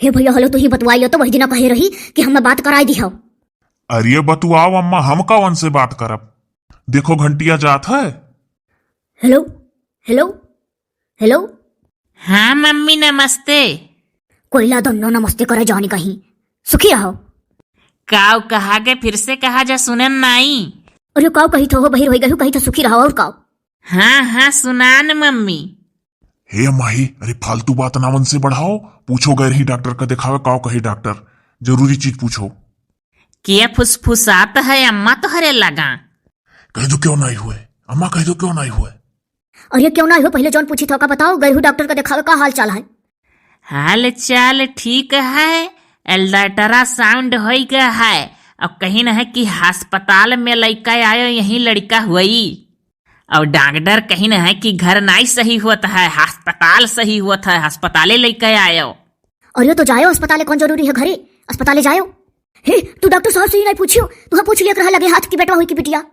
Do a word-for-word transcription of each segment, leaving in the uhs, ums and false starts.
हे भैया, हेलो, तू ही बतवाई लो तो, वही दिना कहे रही कि हमें बात कराई दिहो। अरे बतुआओ अम्मा, हम कवन से बात करब? देखो घंटिया जात है। हेलो, हेलो, हेलो। हाँ मम्मी, नमस्ते। कोयला दोनों नमस्ते करे जानी कहीं। सुखी रहो। काऊ कहा के फिर से कहा जा, सुनन नाई। अरे काऊ कही थो हो, बहिर होई गई कही थो सुखी रहो और काऊ। हाँ हाँ, सुनान मम्मी। हे माही, अरे फालतू बात ना मन से बढ़ाओ। पूछो गए रही डॉक्टर का दिखावे, काऊ कही डॉक्टर, जरूरी चीज पूछो। के फुसफुसात है अम्मा तोहरे लगा? कह दो क्यों नहीं हुए अम्मा, कह दो क्यों नहीं हुए। अरे क्यों नहीं हो, पहले जौन पूछी था का बताओ, गए हो डॉक्टर का दिखावे, का हाल चाल है? हाल चाल ठीक है, अल्ट्रासाउंड होई गया है, और कहीं न है कि अस्पताल में लइका आयो, यही लड़का हुई, और डॉक्टर कहीं न है कि घर नाई सही होत है, अस्पताल सही होत है, अस्पताले लइका आयो। अरे तो जायो अस्पताले, कौन जरूरी है घरे, अस्पताले जायो। हे, तू डॉक्टर साहब से ही नहीं पूछियो, तू पूछ लिया रहा लगे हाथ की बेटवा हुई की बिटिया।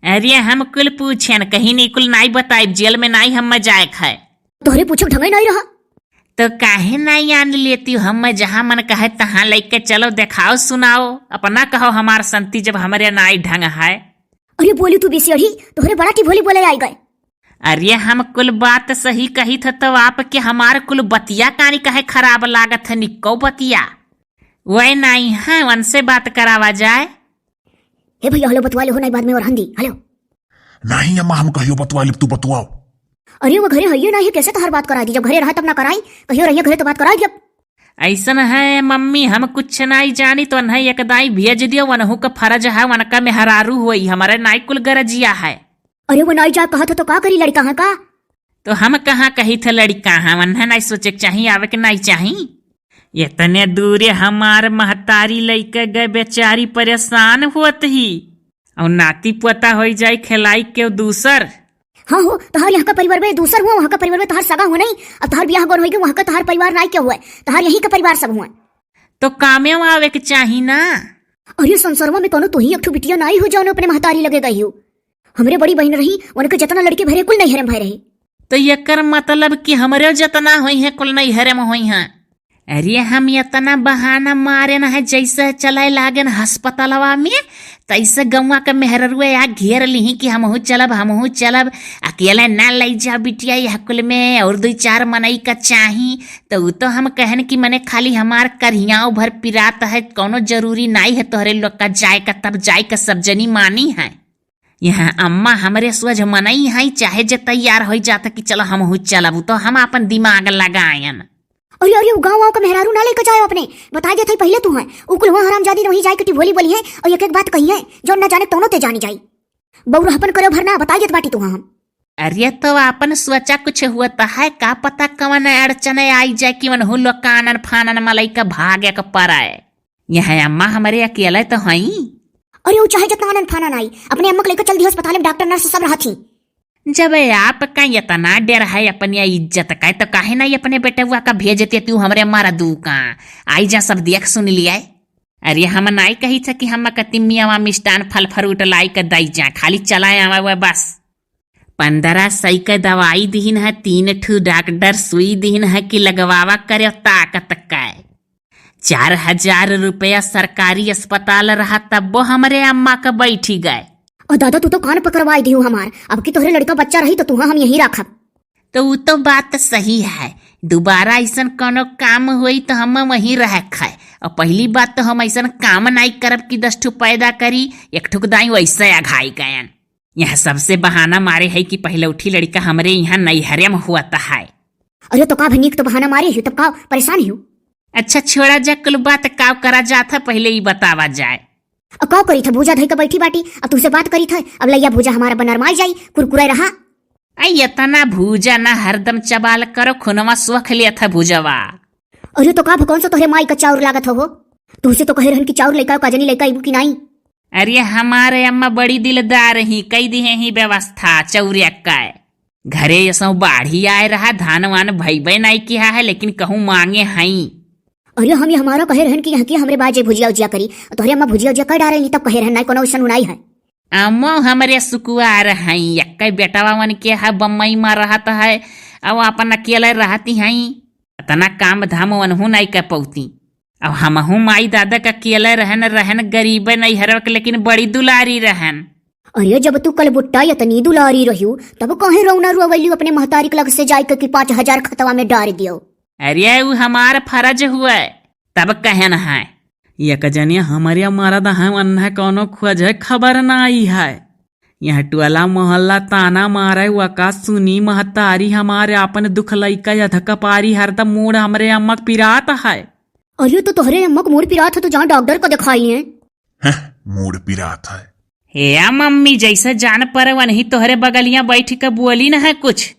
अरे हम कुल पूछेन, कहीं नहीं कुल नाई बताइब, जेल में नाई हम जाए खाए। तोहरे पूछे ढंगे नहीं रहा। तो काहे नाई आन लेती हो, हम जहाँ मन कहे तहाँ लेके चलो, देखाओ सुनाओ, अपना कहो हमार संती जब हमरे नाई ढंग है। अरे बोली तू बिसियड़ी, तोहरे बड़ा की भोली बोले आई गए। अरे हम कुल बात सही कही थ तो आपके हमार कुल बतिया कानी कहे खराब लागत है, निक्को बतिया। वह नाई है, उनसे बात करावा जाए। हे भैया, हेलो, बतवा ले हो, नहीं बाद में और हंदी। हेलो। नहीं अम्मा, हम कहियो बतवा लेब, तू बतवाओ। अरे वो घरे हइये नहीं, कैसे तोहार बात कराई दी? जब घरे रहा तब ना कराई, कहियो रहिए घरे तो बात कराई दी अब। ऐसन है मम्मी, हम कुछ नहीं जानी तो उन्हें एक दाई भेज दियो, वनहू का फर्ज है, वनका मेहरारू होई, हमारे नाई कुल गरजिया है। अरे वो नाई जा कहत हो तो का करी, लड़का है का? तो हम कहाँ कही थे लड़का है, उन्हें नहीं सोचे के चाही, आवे के नहीं चाही। इतने दूरे हमार महतारी लइके गए, बेचारी परेशान होत ही, और नाती पोता होई जाई खेलाई के दूसर। हाँ हो, तहार यहाँ का परिवार बे दूसर हुआ, वहाँ का परिवार बे तहार सगा हुआ नहीं। अब तहार बियाह गौन होई गए, वहाँ का तहार परिवार नाई के हुआ, तहार यहीं का परिवार सब हुआ। तो कामे आवे के चाही ना। अरे संसारवा में कोनो तोही एक ठो बिटिया नाई हो जौन अपने महतारी लगे गई हो। हमरे बड़ी बहिन रही, उनके जतना लड़के भरे कुल नैहरे में भय रहे। तो एकर मतलब कि हमरे जतना होई है कुल नैहरे में होई है। अरे हम इतना बहाना मारे न है, जैसे चले लागे न अस्पतालवा में, तैसे गौवा के मेहररुए आ घेर लिही कि हमहू चलब, हमहू चलब, अकेले ना लई जा बिटिया यह कुल में, और दुई चार मनई का चाही। तो उ तो हम कहन कि मने खाली हमार करियाव भर पिरात है, कौनो जरूरी नाई है तोहरे लोग का जाए का, तब जाए का सब जनी मानी है। यहाँ अम्मा हमरे सोझ मनई है, चाहे जे तैयार होई जात कि चलो हमहू चलब, उ तो हम आपन दिमाग लगायन। अरे, अरे, उ गाँव, गाँव का मेहरारू ना लेके जाए अपने, बताई देत हई पहिले तू है। उ कुल हुआ हरामजादी वहीं जाए के टिभोली बोली है और एक एक बात कही है, जौन ना जाने तौनो ते जानी जाई। बउरहपन करे भर ना, बताई देत बाटी तू हम। अरे, तो आपन सोचा कुछ हुआ तो है, का पता कवन अड़चन आई जाए कि वनहू लोग कानन फानन मलई का भागे के पड़े। यहाँ अम्मा हमरे अकेले तो हई। अरे, उ चाहे जितना आनन फानन आई, अपने अम्मा के लेकर चल दी अस्पताल में, डॉक्टर नर्स सब रहत ही। जब आपका इतना डर है अपने इज्जत का, तो काहे ना अपने बेटवा का भेज देती, तू हमरे मरदू का आई जा, सब देख सुन लिया। अरे हम नाई कही था कि हम कतिमियावा मिष्टान फल फ्रूट लाई के दई जा, खाली चला आवा हुआ बस। पन्द्रह सौ के दवाई दिहिन है, तीन ठू डॉक्टर सुई दिहिन है कि लगवावा करे ताकत का। चार हजार रुपया सरकारी अस्पताल रहा तब्बो हमरे अम्मा का बैठी गए। और दादा तू तो कान पकड़वाई दिहू हमार, अब की तोहरे लड़का बच्चा रही तो तुहा हम यहीं रखब। तो उ तो बात सही है, दोबारा ऐसन कोनो काम होई तो हम वहीं रह खाए। और पहली बात तो हम ऐसन काम नाई करब कि दस ठो पैदा करी, एक ठुक दाई वैसे अघाई गयन। यहाँ सबसे बहाना मारे है कि पहले उठी लड़का हमरे यहाँ नैहरे में हुआ तो है। अरे तो का भनिक तो बहाना मारे हो, तब का परेशान हो? अच्छा छोड़ा जा कुल बात, का करा जात है पहले ही बतावा जाए। अब का करी था, भूजा धई के बैठी बाटी, अब तुमसे बात करी था, अब लैया भूजा हमारा बनरमाई जाई, कुरकुरे रहा। आई इतना भूजा ना हरदम चबाल करो, खुनवा सोख लिया था भूजवा। अरे तो का भगवान से तोहरे माई का चाउर लागत हो, तुमसे तो कहे रहन कि चाउर लइका का जनी लइका इबू कि नाई। अरे हमारे अम्मा बड़ी दिलदार ही, कई दिहे ही व्यवस्था चौरे का। घरे ये सब बाढ़ी आए रहा, धान वान भइबे नाई किहा है, लेकिन कहूँ मांगे हई। अरे हम ये हमारा कहे रहन कि यहाँ की हमरे बाजे भुजिया उजिया करी, तोहरे अम्मा भुजिया उजिया कर डारे ली, तब कहे रहन नाई कोनो वैसन उनाई है। अम्मो हमरे सुकुआर हई, एक्के बेटवा वन के है, बम्मई में रहत है, अब अपन अकेले रहती हई। अतना काम धाम वनहू नाई कर पौती। अब हमहू माई दादा का अकेले रहन, रहन गरीबे नैहरवा के, लेकिन बड़ी दुलारी रहन। अरे, जब तू कलबुट्टा यतनी दुलारी रह्यू, तब काहे रौना रोवैलू अपने महतारी के लग से जाइके कि पाँच हजार खतवा में डार दियो? अरे, उ हमार फर्ज हुए, तब कहन है। एक जनिया हमरे मरद है, वन्हे कौनो खोज है, खबर नाई है। यह टोला मोहल्ला ताना मारे, वका सुनी महतारी हमारे, आपन दुख लइका यध कपारी, हरदम मूड़ हमरे अम्मक पिरात है। अरे, तो तोहरे अम्मक मूड़ पिरात है तो जहाँ डॉक्टर को दिखाई लिए। हं, मूड़ पिरात है। हे आ मम्मी, जैसे जान परे वनही तोहरे बगलिया बैठ के बोली न है कुछ।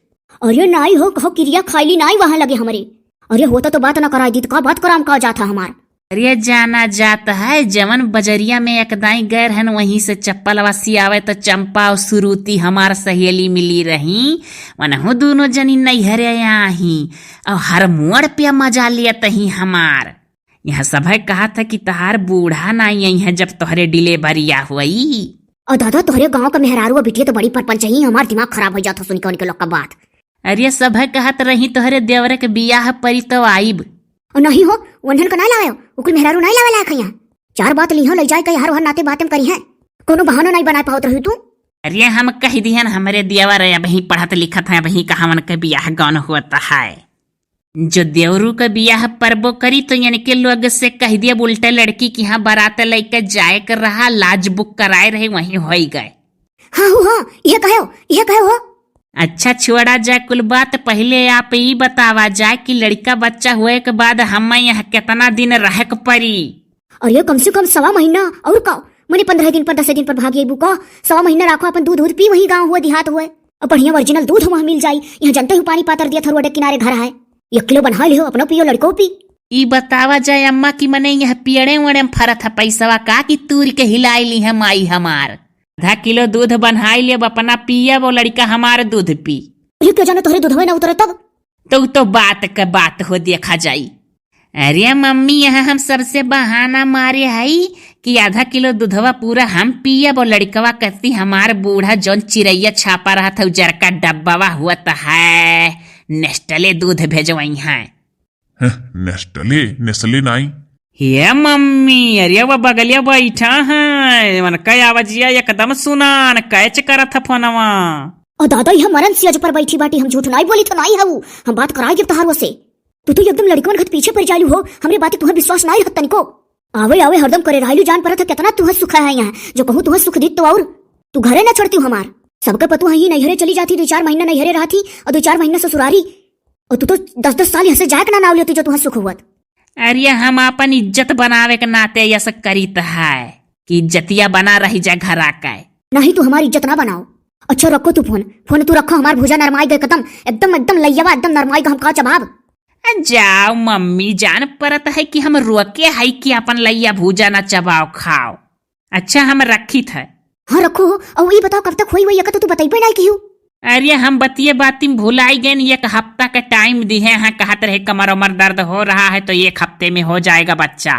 अरे नाई हो, कहो किरिया खाइली नाई वहाँ लगे हमरे। अरे होता तो बात ना कराई दीत, का बात कराम का जात है हमार। अरे जाना जात है, जवन बजरिया में एक दाई गैर हन, वहीं से चप्पल वासी आवे तो चंपा और सुरुती हमार सहेली मिली रही, वनहु दोनों जनी नैहरे आही, और हर मोड़ पे मजा लियत ही हमार। यहाँ सभे कहत है कि तहार बूढ़ा नाई आई है जब तोहरे डिलीवरिया हुई। और दादा, तोहरे गांव का मेहरारू बिटिया तो बड़ी परपंच ही, हमार दिमाग खराब हो जात है सुन के उनके लोग का बात। अरे सभे कहत रही तोहरे देवरे के बियाह परी तो आइब। और नहीं हो, वंधन का ना लावे, उकुल मेहरारू नहीं लावे लायक है यहाँ। चार बात लिहो ले जाए के हर हर नाते बातें करी हैं, कोनो बहाना नहीं बनाए पावत रही तू। अरे हम कह दिहन हमरे देवर अबही पढ़त लिखत है, अबही कहाँ उनके बियाह गौन होता है। जो देवरू का बियाह परबो करी तो इनके लोग से कह दिया, उल्टे लड़की के यहाँ बारात लेके जाए के रहा, लाज बुक कराए रहे, वहीं होई गए। हाँ हो, हाँ, यह कहो, यह कहो हो। अच्छा छोड़ा जाए कुल बात, पहले आप ई बतावा जाए कि लड़का बच्चा हुए के बाद हम यहाँ कितना दिन रह के परी? अरे कम से कम सवा महीना, और का? मने पन्द्रह दिन पर, दस दिन पर भाग अइबू का? सवा महीना राखो, अपन दूध, दूध पी, वहीं गाँव हुए, देहात हुए, अब बढ़िया ओरिजिनल दूध वहाँ मिल जाई। यहाँ जनते हूँ पानी पातर दिया थरुआ किनारे घर है, एक किलो बन्हा लिहो, अपनो पियो, लड़को पी। ई बतावा जाए अम्मा कि मने यह पियड़े वड़े में फरत है पैसवा का कि तूर के हिलाई ली है माई हमार? आधा किलो दूध बन्हाई लेब, अपना पियब और लड़का हमार दूध पी। अरे क्या जाने तोहरे दूधवे ना उतरे तब। तो, तो बात के बात हो देखा जाई। अरे मम्मी, यहाँ हम सबसे बहाना मारे हई कि आधा किलो दूधवा पूरा हम पियब और लड़कवा कहती हमार बूढ़ा जौन चिरैया छापा रहत है उजरका डब्बावा हुआ त है नेस्टले दूध भेजवई है। हं, नेस्टले, नेस्ले नाई। हे मम्मी, अरे वो बगलिया बैठा है, उनका आवाजिया एकदम सुनान कैच करत है फोनवा। ओ दादा, यह मरन सियाज पर बैठी बाटी, हम झूठ नाई बोली तो नाई हऊ, हम बात कराई जब तहार से। तू तो एकदम लड़कवन घत पीछे पड़ जालू हो, हमरे बातें तुम्हें विश्वास नाई रहत तनिको। आवे आवे हरदम करे रहलू, जान परत है कितना तुहे सुख है यहाँ, जो कहूँ तुहे सुख दीत तो और तू घरे ना छोड़ती हमार। सबके पतु ही नैहरे चली जाती, दो चार महीना नैहरे रहती और दो चार महीना ससुरारी, और तू तो दस दस साल यहाँ से जाए के ना नाव लेती जो तुहे सुख हुअत। अरे हम आपन इज्जत बनावे के नाते यस करीत है कि इज्जतिया बना रही जा घरा के। नहीं तू हमारी इज्जत ना बनाओ। अच्छा रखो तू फोन, फोन तू रखो, हमार भुजा नरमाई गए एकदम, एकदम, एकदम लैयावा एकदम नरमाई गए, हम का चबाब। जाओ मम्मी, जान परत है कि हम रोके है कि अपन लैया भूजा ना चबाओ खाओ। अच्छा हम रखित है। हाँ रखो हो, और ये बताओ कब तक होई वही, एक तो तू बताई पे नहीं किहू। अरे हम बतिये बाती में भुलाई गए, एक हफ्ता का टाइम दी है, हाँ कहत रहे कमर उमर दर्द हो रहा है तो एक हफ्ते में हो जाएगा बच्चा।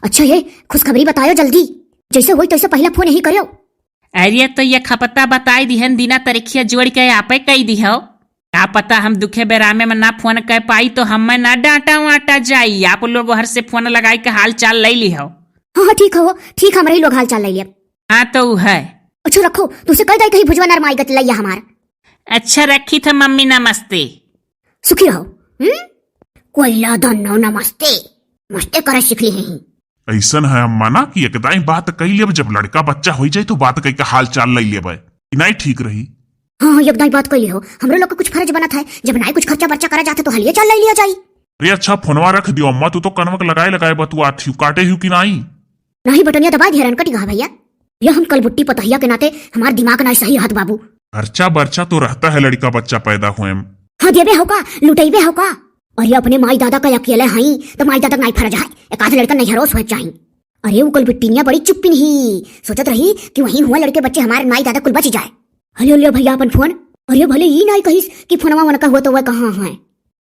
अच्छा ये खुशखबरी बतायो जल्दी, जैसे होई तैसे पहला फोन यही करो। अरे तो एक हफ्ता बताई दिहन, दिना तारीखिया जोड़ के आपे कही दिहो। का पता हम दुखे बेरामे में ना फोन कर पाई तो हमें ना डांटा वाटा जाई। आप लोग हर से फोन लगाई के हाल चाल ले लिहो। हाँ, हाँ, ठीक हो, ठीक, हम रही लोग हाल चाल ले लिया। हाँ तो उ है। अच्छा रखो, तुसे कह दे कहीं भुजवा नरमाई गत लैया हमार। अच्छा रखी था मम्मी, नमस्ते। सुखी रहो। हम्म? कोयला दन्नो नमस्ते। मस्ते करे सीख ली है। ऐसन है अम्मा ना कि एकदाई बात कही लेब, जब लड़का बच्चा होई जाए तो बात कही के हाल चाल ले लेब, ई नहीं ठीक रही। हाँ, हाँ, एकदाई बात कही हो, हमरो लोग के कुछ फर्ज बनत है, जब नहीं कुछ खर्चा बर्चा करा जात है तो हलिए चाल ले लिया जाई। अरे अच्छा, फोनवा रख दियो अम्मा, तू तो कनवा के लगाए लगाए बतुआ थी, काटे हूँ कि नहीं? नहीं बटनिया दबा दिया रन कटी गा भैया। ये हम कल बुट्टी पतहिया के नाते हमार दिमाग ना सही रहत बाबू। खर्चा बर्चा तो रहता है लड़का बच्चा पैदा हुए में। हाँ देबे हो का, लुटेबे हो का? और ये अपने माई दादा का अकेले हई, तो माई दादा का नाई फर्ज है, एक आध लड़का नैहरोस होए चाही। अरे वो कल बिट्टिनिया बड़ी चुप्पिन ही, सोचत रही कि वहीं हुआ लड़के बच्चे हमारे माई दादा कुल बच जाए। हलियो लियो भैया अपन फोन। अरे भले ई नाई कहिस कि फोनवा वनका हुआ तो वह कहाँ है।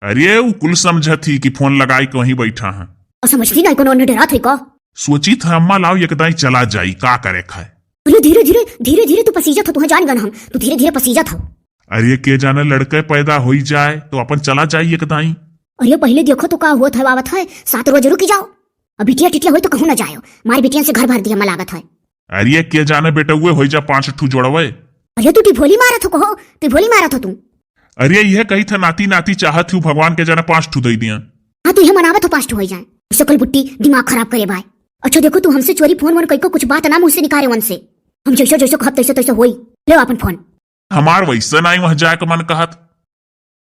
अरे वो कुल समझत ही कि फोन लगाई के वहीं बैठा है। और समझती नाई कोनो अन्य डरात है का? सोचित है अम्मा लाओ एकदाई चला जाई, का करे खाए। अरे धीरे धीरे, धीरे धीरे तू पसीजत हो, तुहे जान गन हम, तू धीरे धीरे पसीजत हो। अरे के जाने लड़के पैदा होई जाए तो अपन चला जाई एकदाई। अरे पहिले देखो तो का होत है, आवत है, सात रोज रुकी जाओ। अब बिटिया टिटिया होई तो कहूँ ना जायो, मार बिटियन से घर भर दिया मलागत है। अरे के जाने बेटउए होई जा पाँच ठू जोड़वे। अरे तू टिभोली मारत हो कहो, टिभोली मारत हो तू। अरे यह कही था नाती नाती चाहत हूँ भगवान के जाने पाँच ठू दे दिया। हाँ तू यह मनावत हो पाँच ठू होई जाए। सकल बुट्टी दिमाग खराब करे बाय। अच्छा देखो तू हमसे चोरी फोन वोन कई को कुछ बात ना मुँह से निकारे वन से। हम जैसो जैसो कहब तैसो तैसो होई। ले अपन फोन। हमार वैसे नाई वहाँ जाए के मन कहत।